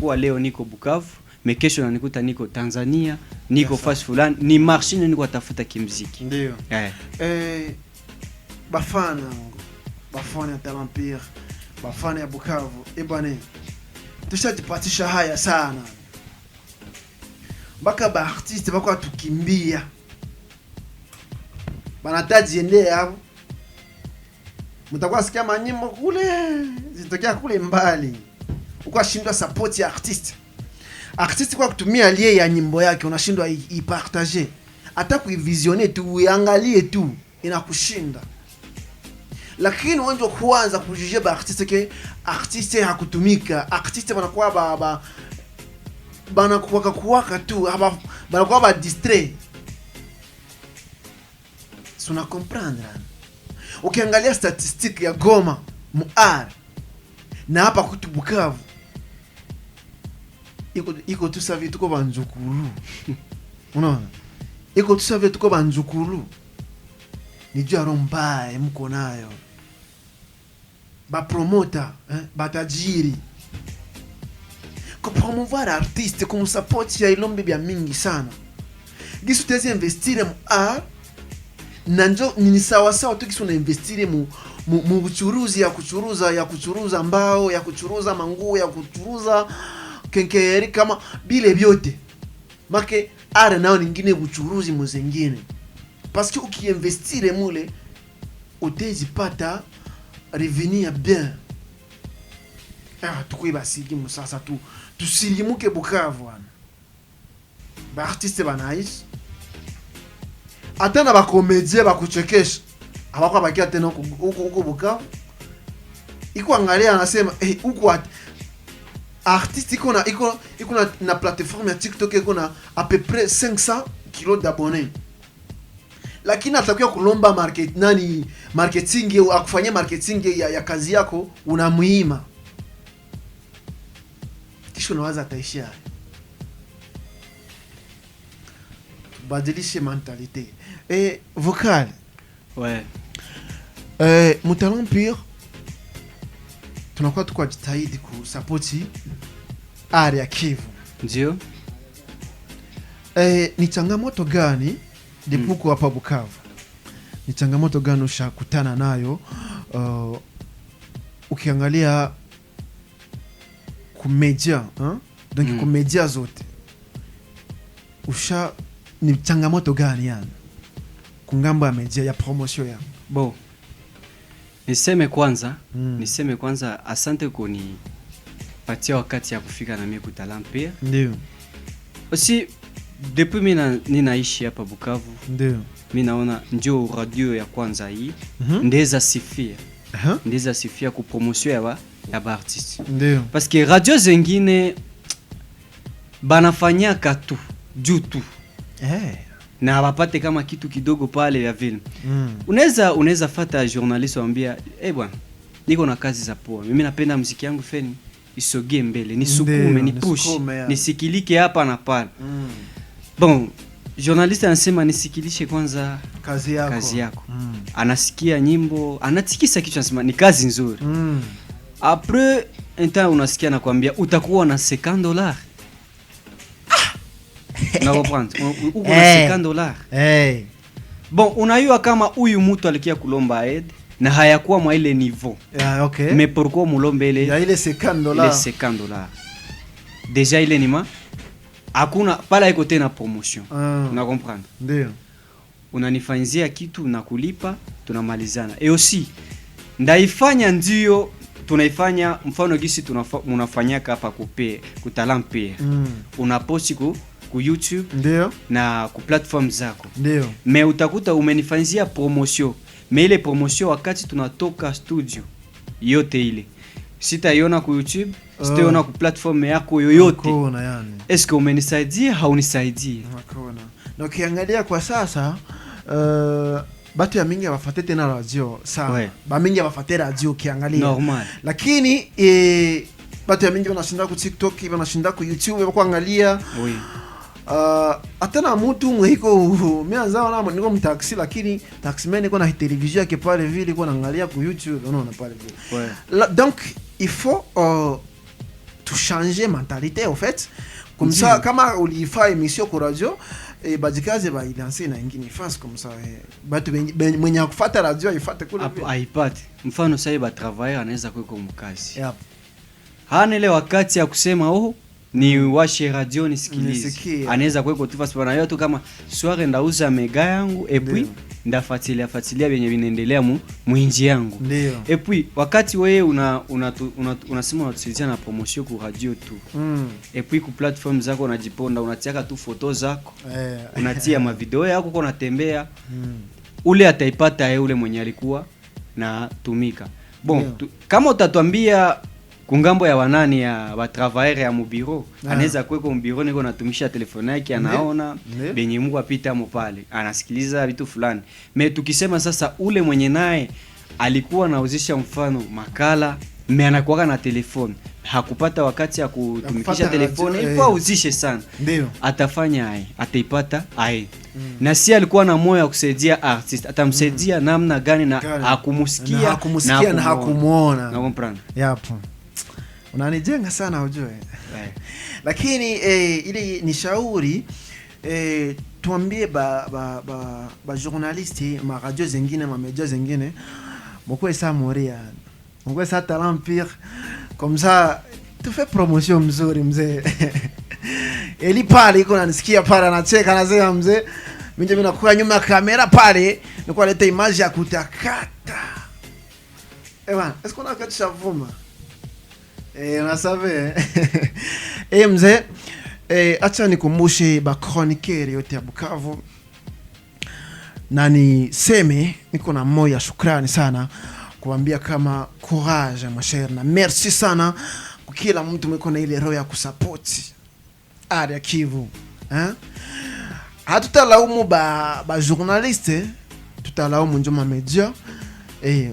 Kuwa leo niko Bukavu, mais kesho nanikuta niko Tanzania, niko fasi fulani, ni marché niko tafuta kimziki. Ndio. Eh. Bafana ngo bafana ya Talent Pur, bafana ya Bukavu, ebane, tushajipatisha haya sana mpaka baartiste bako tukimbia, banatajiendea hapo, mtakuwa sikia manyimbo kule zitokea kule mbali, uko shindwa support ya artiste. Artiste kwa kutumia lien ya nyimbo yake unashindwa ipartager, hata kuivisionner tu, uiangalie tu, inakushinda. Lakini wengi kuanza kujuger ba artiste que artiste hakutumika, artiste banakuwa ba banakuwaka kuwaka tu haba, banakuwa ba distrait. Suna comprendre? Ukiangalia statistique ya Goma muar na hapa kutu Bukavu, iko tu savi tuko banzukuru. Unaona, iko tu savi tuko banzukuru, ni juu ya roho mbaya mko nayo bapromota, eh, batajiri. Kupromouvoir artiste, kumusapoti ya ilombe bya mingi sana, gisi utaweza investir mu art na njo ni sawasawa tu gisi unainvestire mu buchuruzi ya kuchuruza mbao, ya kuchuruza manguo, ya kuchuruza kenkeyeri, kama bile vyote make art nayo ningine buchuruzi muzengine, parce que ukiinvestire mule utezipata revenu ya bien. Ah, tukui basilimu sasa tu tusilimuke Bukavu wana baartiste banaishi, ata na bacomédien bakuchekesha abakwa bakia tena huku Bukavu, iko angalia anasema, eh, huku artiste iko na plateforme ya TikTok, iko na à peu près 500 kilos d'abonnés, lakini atakuya kulomba market, nani, marketing, akufanyia marketing ya kazi yako, unamuima, kisha unawaza ataishia. Tubadilishe mentalité e vocal. Ouais. Mu Talent Pur tunakuwa tuko jitahidi kusapoti art ya Kivu. Ndio. Ni changamoto gani depuis uko hapa Bukavu, ni changamoto gani ushakutana nayo, ukiangalia kumedia, hein? Donc kumedia zote usha, ni changamoto gani yani kungambo ya media ya promotion ya? Bon. Niseme kwanza, niseme kwanza asante kunipatia wakati ya kufika na mimi ku Talent Pur. Ndio. Aussi depuis mimi ninaishi hapa Bukavu, mi naona njo radio ya kwanza hii ndeza sifia. Ndeza sifia ku promotion ya ba artiste. Parce que radio zengine banafanyaka tu juu tu na bapate kama kitu kidogo pale ya vile. Unaweza fata journaliste, wambia, "Eh bwana, niko na kazi za poa, mimi napenda muziki yangu feni isogee mbele, nisukume, nipush, nisukume, ya. Nisikilike hapa na pale." Bon, journaliste anasema, "Nisikilishe kwanza kazi yako." Kazi yako. Anasikia nyimbo, anatikisa kichwa, anasema ni kazi nzuri. Après un temps unasikia nakwambia utakuwa na $50. Una comprendre? Uko na $50. Hey. Bon, unajua kama huyu mtu alikia kulomba aide na hayakuwa mwa ile niveau. Yeah, okay. Mais pourquoi mulombe ile Ya ile 50 ile dollars? $50? Déjà ile ni ma hakuna pala, iko tena promotion. Una comprendre? Ndio. Unanifanyizia kitu na kulipa, tunamalizana. Et aussi ndaifanya, ndio tunaifanya mfano gisi munafanyaka hapa kupe ku Talent Pur. Unaposti ku YouTube na ku platform zako. Mais utakuta umenifanyizia promotion, mais ile promotion, wakati tunatoka studio yote ile sitaiona ku YouTube, sitaiona ku platform yako yoyote. Hakuna yani. Est-ce que umenisaidia, haunisaidie? Hakuna. Na ukiangalia kwa sasa, batu ya mingi abafate tena radio sana. Bamingi abafate radio ukiangalia. Normal. Lakini batu ya mingi banashinda ku TikTok, banashinda ku YouTube bakuangalia. Hata na mutu mwe iko mimi anza na niko mtaxi, lakini taximan iko na television yake pale vile, iko naangalia ku YouTube, unaona pale vile. Donc il faut Tuchanger mentalité au fait, comme ça kama uliifaa émission ku radio, bajikaze bailanse na ingine fasi, comme ça batu mwenye akufata radio aifate kule. Hapo aipate. Mfano sasa ba travailleur anaweza kuweko mkazi, hana ile wakati ya kusema, "Oh, ni washe radio nisikilize." Nisikie. Anaweza kuweko tu fasi bana tu kama soir ndauza mega yangu et puis ndafuatilia fuatilia vyenye vinaendelea mu mwinji yangu. Et puis wakati wewe una unasema una unatusaidia na promotion ku radio tu, et puis ku plateforme zako unajiponda, unatiaka tu photo zako, unatia mavideo yako kwa unatembea, ule ataipata ye ule mwenye alikuwa na tumika bon. Kama utatwambia kungambo ya wanani ya batravailleur ya mubiro, anaweza kuweko mubiro niko natumisha telefone yake, anaona benye Mungu apita mo pale, anasikiliza vitu fulani. Mais tukisema sasa ule mwenye naye alikuwa anauzisha mfano makala, mais anakuwaka na telefone, hakupata wakati ya kutumikisha kufuata telefone, radio, ilikuwa auzishe sana, atafanya aye? Ataipata aye? Na si alikuwa na moyo ya kusaidia artiste, atamsaidia namna gani na Gani? hakumusikia? Na hakumusikia na hakumuona. Na comprendre. Yapo, unanijenga sana ujue. Lakini ili ni shauri, tuambie ba journaliste ma radio zengine, ma media zengine, mukwe sa moria, mukwe sa Talent Pur, comme ça tu fais promotion mzuri. Mzee Eli pale iko nanisikia pale, anacheka, anasema, "Mzee, mimi ndio nakuwa nyuma ya kamera pale, nikuwa leta image ya kutakata." Eh bana, est-ce qu'on a wakati shavuma? Unasave. Mzee, acha nikumbushe ba chroniqueur yote ya Bukavu na niseme niko na moyo ya shukrani sana kuambia kama courage mon cher, na merci sana kwa kila mtu mwiko na ile roho ya kusapoti art ya Kivu, eh? Hatutalaumu ba journaliste, tutalaumu njo ma media.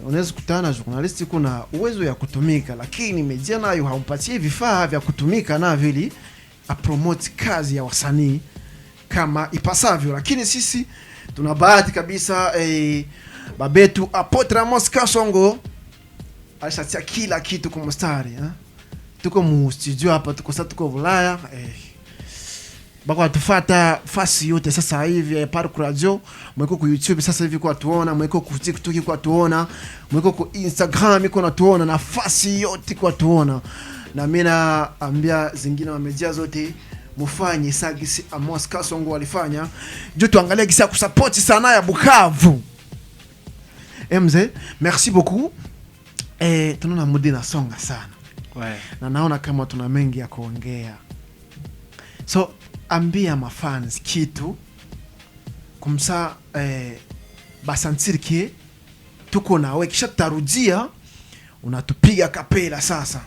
Unaweza kutana na journaliste kuna uwezo ya kutumika, lakini media nayo haumpatie vifaa vya kutumika navyo ili apromote kazi ya wasanii kama ipasavyo. Lakini sisi tuna bahati kabisa, babetu Apotre Amos Kasongo alishatia kila kitu kwa mstari, eh? Tuko mu studio hapa, tuko sasa, tuko Bulaya, bako watufata fasi yote sasa hivi, Park Radio, mweko ku YouTube sasa hivi kwa tuona, mweko ku TikTok kwa tuona, mweko ku Instagram iko natuona, na fasi yote kwa tuona. Na mimi naambia zingine wa media zote mufanye sagisi Amos Kasongo walifanya juu tuangalie gisi ya kusupport sana ya Bukavu. Mzee, merci beaucoup. Tunaona muda inasonga sana na naona kama tuna mengi ya kuongea, so ambia mafans kitu kumsa, basentir que tuko nawe, kisha tutarudia unatupiga kapela sasa.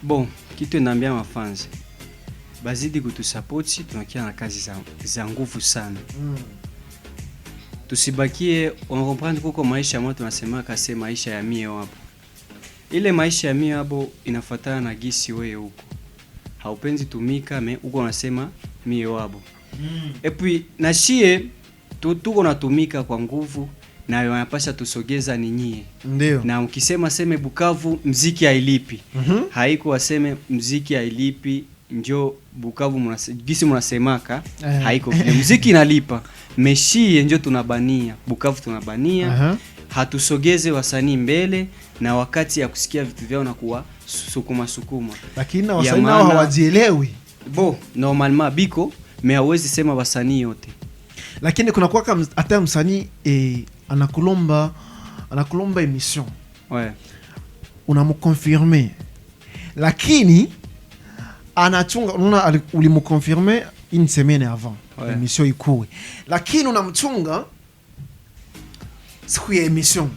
Bon, kitu naambia mafans, bazidi kutusapoti, tunakia na kazi za nguvu sana. Tusibakie on comprendre kuko maisha moja tunasemaka se maisha ya mie wapo. Ile maisha ya mie hapo inafatana na gisi wewe huko haupenzi tumika, mais uko unasema mie wabo. Et puis na shie tuko natumika kwa nguvu na wanapasha tusogeza ni nyie. Na ukisema seme Bukavu mziki hailipi, haiko waseme mziki hailipi njo Bukavu gisi munasemaka. Haiko vile, mziki inalipa, meshie njo tunabania Bukavu, tunabania, hatusogeze wasanii mbele na wakati ya kusikia vitu vyao na kuwa sukuma sukuma. Lakini na Ya wasanii nao hawajielewi. Bon, normalement biko, mais hawezi sema wasanii yote. Lakini kuna kuwaka hata msanii anakulomba émission, unamconfirme, lakini anachunga. Unaona, ulimconfirme une semaine avant émission ikuwe, lakini unamchunga siku ya émission.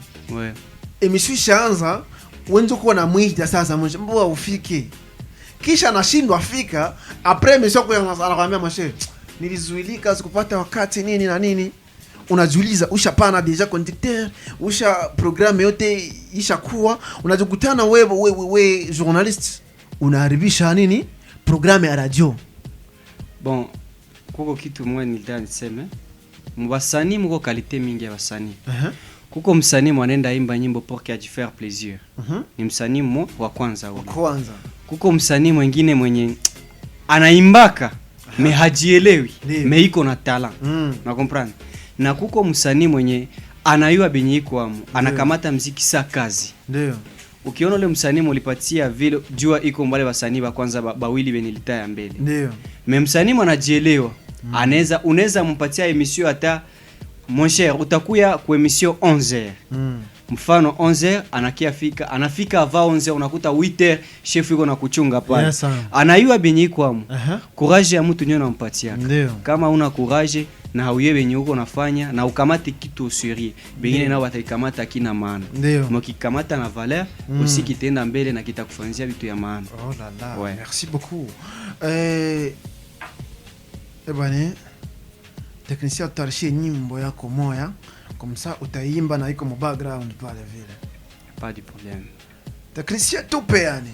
Émission ishaanza, wenzo kuwa na mwita sasa, mwisho mbona ufike, kisha anashindwa fika. Après émission kwa anakwambia, "Mashe, nilizuilika, sikupata wakati," nini na nini. Unajiuliza, ushapana déjà conducteur, usha programme yote ishakuwa, unajikutana we journaliste unaharibisha nini, programme ya radio. Bon, kuko kitu mwe nilitaka niseme, mubasanii muko qualité mingi ya basanii. Kuko msanii mwanenda imba nyimbo pour que ajifaire plaisir, ni msanii mo wa kwanza ule. Kwanza. Kuko msanii mwingine mwenye anaimbaka mais hajielewi, mais iko na talent. Na comprendre? Na kuko msanii mwenye anayua benye iko amo, anakamata mziki sa kazi. Ukiona ule msanii mulipatia vile, jua iko mbale wasanii ba kwanza bawili benye litaya mbele. Mais msanii mwanajielewa, anaweza, unaweza mpatia émission hata, mon cher, utakuya ku émission 11h. Mfano 11h anakia fika, anafika avant 11h, unakuta 8h chef iko na kuchunga pale. Yes, sir. Anayua benye iko amo. Courage ya mtu nyo nampatiaka. Kama una courage na hauye benye uko nafanya na ukamate kitu au sérieux, bengine nao bataikamata kina maana. Mkikamata na valeur, aussi kitaenda mbele na kitakufanyia vitu ya maana. Oh là là, Ouais. merci beaucoup. Bwana technicien, utayarishie nyimbo yako moya, comme ça utaimba na iko mu background pale vile. Pas de problème. Technicien, tupe yani.